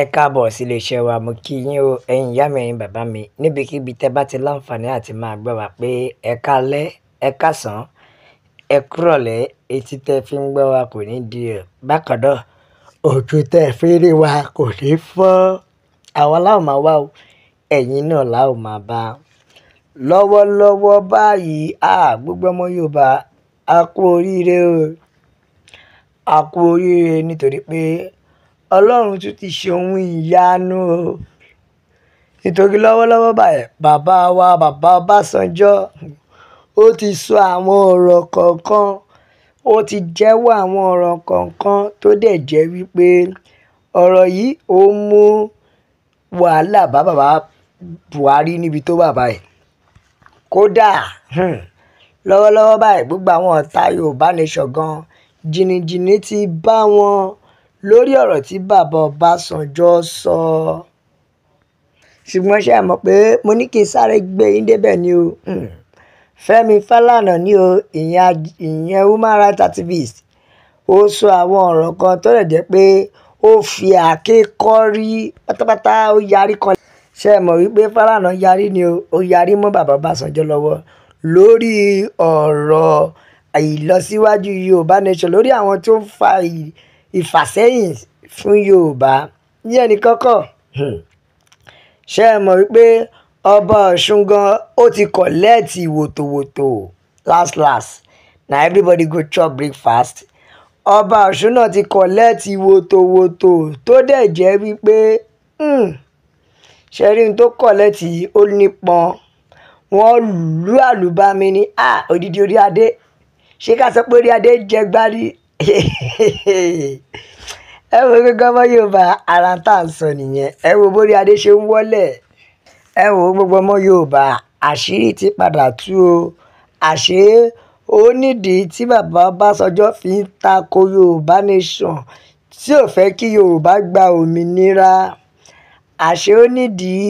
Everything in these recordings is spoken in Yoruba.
Ẹ káàbọ̀ sí iléeṣẹ́ wa. Mo kí yín o, ẹ̀yin ìyá mi, ẹ̀yin bàbá mi, níbikíbi tẹ́ bá ti láǹfààní àti máa gbọ́ wa pé ẹ káalẹ́, ẹ káàsán, ẹ kúrọ̀lẹ́. Etí tẹ́ fi ń gbọ́ wa kò ní di ẹ̀. Bákan náà, ojú tẹ́ fi ń rí wa kò ní fọ́. Àwa la ó máa wá o, ẹ̀yin náà la ó máa bá. Lọ́wọ́lọ́wọ́ báyìí, gbogbo ọmọ Yorùbá, a kú oríire o. A kú oríire nítorí pé Ọlọ́run tún ti ṣe ohun ìyanu o. Nítorí lọ́wọ́lọ́wọ́ báyìí, bàbá wa, bàbá Ọbásanjọ́, ó ti sọ àwọn ọ̀rọ̀ kọ̀ọ̀kan, ó ti jẹ́wọ́ àwọn ọ̀rọ̀ kọ̀ọ̀kan tó dẹ̀ jẹ́ wípé ọ̀rọ̀ yìí ó mú wàhálà bá bàbá Buhari níbi tó wà báyìí. Kódà, lọ́wọ́lọ́wọ́ báyìí, gbogbo àwọn ọ̀tá Yorùbá Nation gan, jìnnìjìnnì ti bá wọn lórí ọ̀rọ̀ tí bàbá Ọbásanjọ́ sọ. Ṣùgbọ́n ṣé ẹ mọ̀ pé mo ní kí n sáré gbé yín débẹ̀ ni o. Fẹ́mi Fálànà ni o, ìyẹn human rights activist. Ó sọ àwọn ọ̀rọ̀ kan tó dẹ̀ jẹ́ pé ó fi àáké kọ́rí pátápátá, ó yarí kan. Ṣé ẹ mọ̀ wípé Fálànà yarí ni o, ó yarí mọ́ bàbá Ọbásanjọ́ lọ́wọ́ lórí ọ̀rọ̀ ìlọsíwájú Yorùbá Nation, lórí àwọn tó ń fa ìfàsẹ́yìn fún Yorùbá. Ní ẹnì kọ́kọ́. Ṣé ẹ mọ̀ wípé ọba Ọ̀ṣun gan ó ti collect wòtòwòtò last last. Na everybody go chop breakfast. Ọba Ọ̀ṣun náà ti collect wòtòwòtò tó dẹ̀ jẹ́ wípé, ṣé rí ohun tó collect yìí ó nípọn. Wọ́n lù àlùbami ní, odidi orí adé. Ṣé ká sọ pé orí adé jẹ gbá ní? Ẹ wo gbogbo ọmọ Yorùbá, ara tá ń sọ nìyẹn. Ẹ wo bórí adé ṣe ń wọ́lẹ̀. Ẹ wo gbogbo ọmọ Yorùbá, àṣírí ti padà tú o. Àṣé ó nídìí tí bàbá Ọbásanjọ́ fi ń tako Yorùbá Nation, tí ò fẹ́ kí Yorùbá gba òmìnira. Àṣé ó nídìí.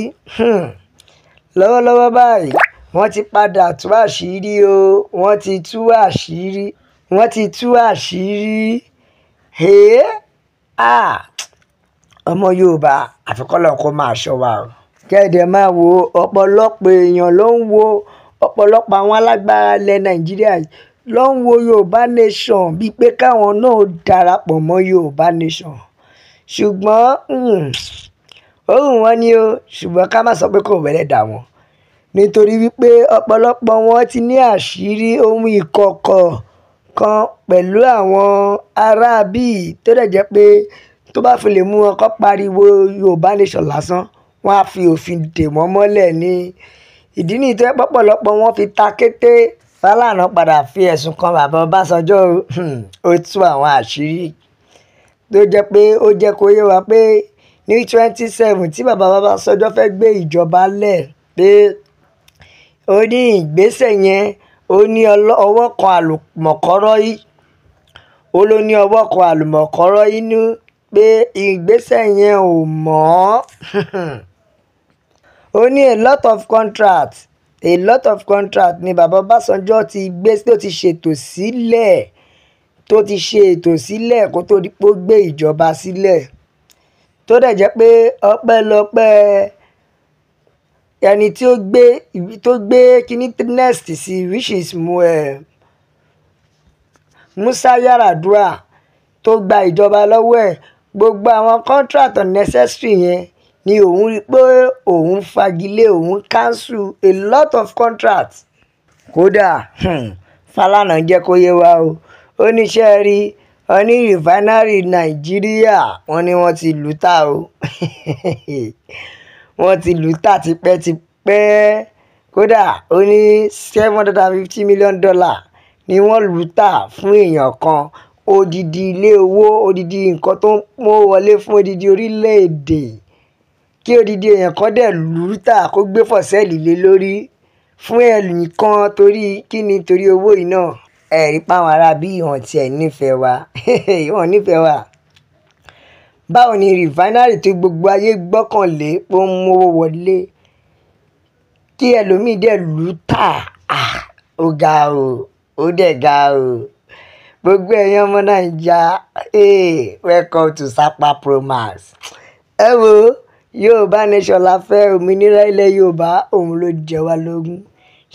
Lọ́wọ́lọ́wọ́ báyìí, wọ́n ti padà tú àṣírí o. Wọ́n ti tú àṣírí. Wọ́n ti tú àṣírí. Hey! Ọmọ Yorùbá, àfi k'Ọlọ́run kó máa ṣọ́ wa o. Kẹ́ẹ̀dẹ̀ máa wo ọ̀pọ̀lọpọ̀ èèyàn ló ń wo ọ̀pọ̀lọpọ̀ àwọn alágbára ilẹ̀ Nàìjíríà ló ń wo Yorùbá Nation bíi pé káwọn náà ó darapọ̀ mọ́ Yorùbá Nation. Ṣùgbọ́n, ó wù wọ́n ní o, ṣùgbọ́n ká má sọ pé kò wẹ́lẹ̀ dà wọ́n. Nítorí wípé ọ̀pọ̀lọpọ̀ wọn ti ní àṣírí ohun ìkọ̀kọ̀ kan pẹ̀lú àwọn ará bí tó dẹ̀ jẹ́ pé tó bá fi lè mú wọn kó pariwo Yorùbá Nation lásán, wọ́n á fi òfin dè wọ́n mọ́lẹ̀ ní. Ìdí nìyí tó jẹ́ pé ọ̀pọ̀lọpọ̀ wọn fi ta kété. Fálànà padà fi ẹ̀sùn kan bàbá Ọbásanjọ́ o. Ó tú àwọn àṣírí tó jẹ́ pé ó jẹ́ kó yé wa pé ní 27 tí bàbá Ọbásanjọ́ fẹ́ gbé ìjọba lẹ̀ pé ó ní ìgbésẹ̀ yẹn, ó ní ọwọ́ kan àlùmọ̀kọ́rọ́ yìí. Ó ló ní ọwọ́ kan àlùmọ̀kọ́rọ́ inú pé ìgbésẹ̀ yẹn ò mọ́. Ó ní a lot of contract, a lot of contract ni bàbá Ọbásanjọ́ ti gbé tó ti ṣètò sílẹ̀, tó ti ṣe ètò sílẹ̀ kó tó di pé ó gbé ìjọba sílẹ̀. Tó dẹ̀ jẹ́ pé ọpẹ́lọpẹ́ ẹni tí ó gbé, tó gbé kíní next sí, which is Musa Yar'Adua tó gba ìjọba lọ́wọ́ ẹ̀. Gbogbo àwọn contract unnecessary yẹn ni òun rí pé òun fagilé, òun cancel a lot of contracts. Kódà, Fálànà jẹ́ kó yé wa o. Ó ní ṣé ẹ rí, wọ́n ní refinery Nàìjíríà, wọ́n ní wọ́n ti lù tá o. Wọ́n ti lù tá tipẹ́tipẹ́. Kódà ó ní $750 million ni wọ́n lù tá fún èèyàn kan. Odidi ilé owó, odidi nǹkan tó ń mú wọlé fún odidi orílẹ̀-èdè. Kí odidi èèyàn kan dẹ̀ lù tá kó gbé for sale lé lórí fún ẹnìkan torí kíni, torí owó yìí náà. Ẹ rí pé àwọn ará bí wọ́n tí ẹ nífẹ̀ẹ́ wa. Wọ́n nífẹ̀ẹ́ wa. Báwo ni refinery tí gbogbo ayé gbọ́kànlé pé ó ń mú owó wọlé kí ẹlòmíì dẹ̀ lù tá? Ó ga o, ó dẹ̀ ga o. Gbogbo ẹ̀yin ọmọ Naija, hey, welcome to Sapa Promax. Ẹ wo, Yorùbá Nation la fẹ́, òmìnira ilẹ̀ Yorùbá òun ló jẹ wá lógún.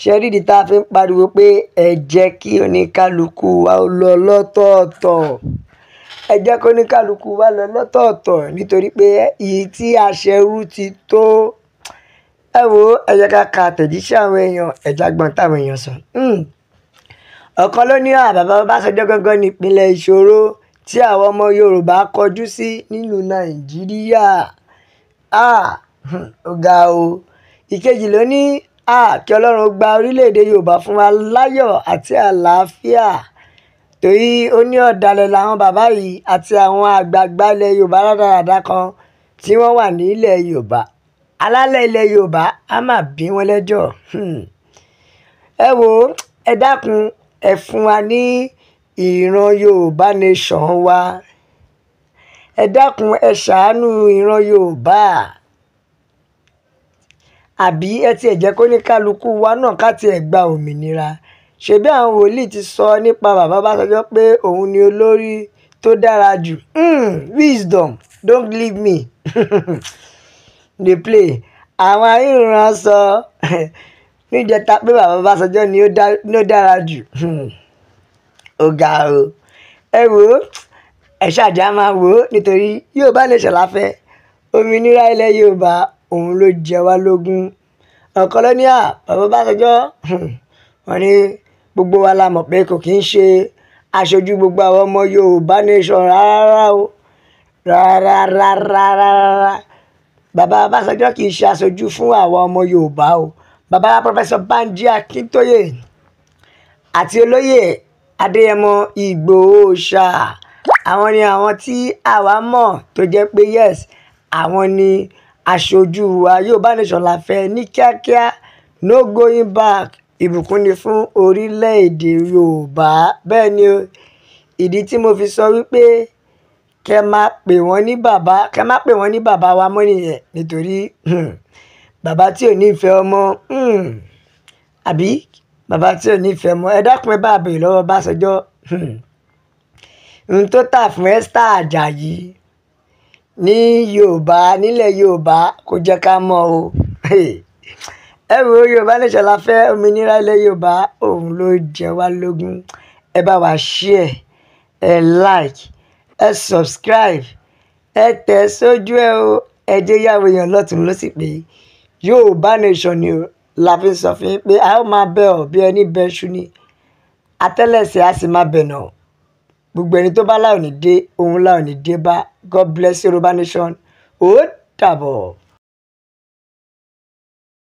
Ṣé rí ìdí tá a fi ń pariwo pé ẹ jẹ́ kí oníkálukú wa ó lọ lọ́tọ̀ọ̀tọ̀? Ẹ jẹ́ kí oníkálukú wa lọ lọ́tọ̀ọ̀tọ̀ nítorí pé èyí tí aṣẹ́rú ti tó. Ẹ wo, ẹ jẹ́ ká ka àtẹ̀jíṣẹ́ àwọn èèyàn, ẹ já gbọ́n táwọn èèyàn sọ. Ọ̀kan ló ní bàbá Ọbásanjọ́ gangan ní ìpínlẹ̀ ìṣòro tí àwọn ọmọ Yorùbá kọjú sí nílùú Nàìjíríà. Ó ga o. Ìkejì ló ní kí Ọlọ́run gba orílẹ̀-èdè Yorùbá fún wa láyọ̀ àti àlàáfíà. Torí ó ní ọ̀dàlẹ̀ làwọn bàbá yìí àti àwọn àgbààgbà ilẹ̀ Yorùbá rádaràda kan tí wọ́n wà ní ilẹ̀ Yorùbá. Alálẹ̀ ilẹ̀ Yorùbá á máa bí wọn lẹ́jọ́. Ẹ wo, ẹ dákun, ẹ fún wa ní ìran Yorùbá Nation wa. Ẹ dákun, ẹ ṣàánú ìran Yorùbá. Àbí ẹ tí ẹ jẹ́ kó ní kálukú wa náà ká tí ẹ gba òmìnira. Ṣèbí àwọn wòlíì ti sọ nípa bàbá Ọbásanjọ́ pé òun ni olórí tó dára jù. Wisdom, don't leave me. Dey play. Àwọn aríran sọ níjẹta pé bàbá Ọbásanjọ́ ni ó dára jù. Ó ga o. Ẹ wo, ẹ ṣàjà máa wò ó nítorí Yorùbá Nation la fẹ́. Òmìnira ilẹ̀ Yorùbá òun ló jẹ wá lógún. Ọ̀kan ló ní bàbá Ọbásanjọ́, wọ́n ní gbogbo wa la mọ̀ pé kò kí ń ṣe aṣojú gbogbo àwọn ọmọ Yorùbá Nation rárá o. Rárá, rárá, rárá. Bàbá Ọbásanjọ́ kì í ṣe aṣojú fún àwọn ọmọ Yorùbá o. Bàbá Professor Banji Akintoye àti olóyè Adéyẹmọ Ìgbòho ṣá. Àwọn ni àwọn tí àwa mọ̀ tó jẹ́ pé yes, àwọn ni aṣojú wa. Yorùbá Nation la fẹ́ ní kíákíá. No going back. Ìbùkún ni fún orílẹ̀-èdè Yorùbá. Bẹ́ẹ̀ ni o. Ìdí tí mo fi sọ wípé kẹ má pè wọ́n ní bàbá, kẹ má pè wọ́n ní bàbá wa mọ́ nìyẹn. Nítorí bàbá tí ò ní ìfẹ́ ọmọ, àbí bàbá tí ò ní ìfẹ́ ọmọ. Ẹ dákun, ẹ bá béèrè lọ́wọ́ Ọbásanjọ́. Ohun tó tà fún Esther Ajayi ní Yorùbá, nílẹ̀ Yorùbá kò jẹ́ ká mọ̀ o. Ẹ wo, Yorùbá Nation la fẹ́, òmìnira ilẹ̀ Yorùbá òun ló jẹ wá lógún. Ẹ bá wa share, ẹ like, ẹ subscribe, ẹ tẹ̀ sójú ẹ o. Ẹ jẹ́ yàwó èèyàn lọ́tùn ló sì pé Yorùbá Nation ni o la fi ń sọ fún yín pé a ó máa bẹ̀ ọ́ bí ẹni bẹ iṣu ni. Atẹ́lẹsẹ̀ á sì máa bẹ̀nà. Gbogbo ẹni tó bá láò ní dé, òun láò ní dé bá. God bless Yorùbá Nation. Ó dàbọ̀.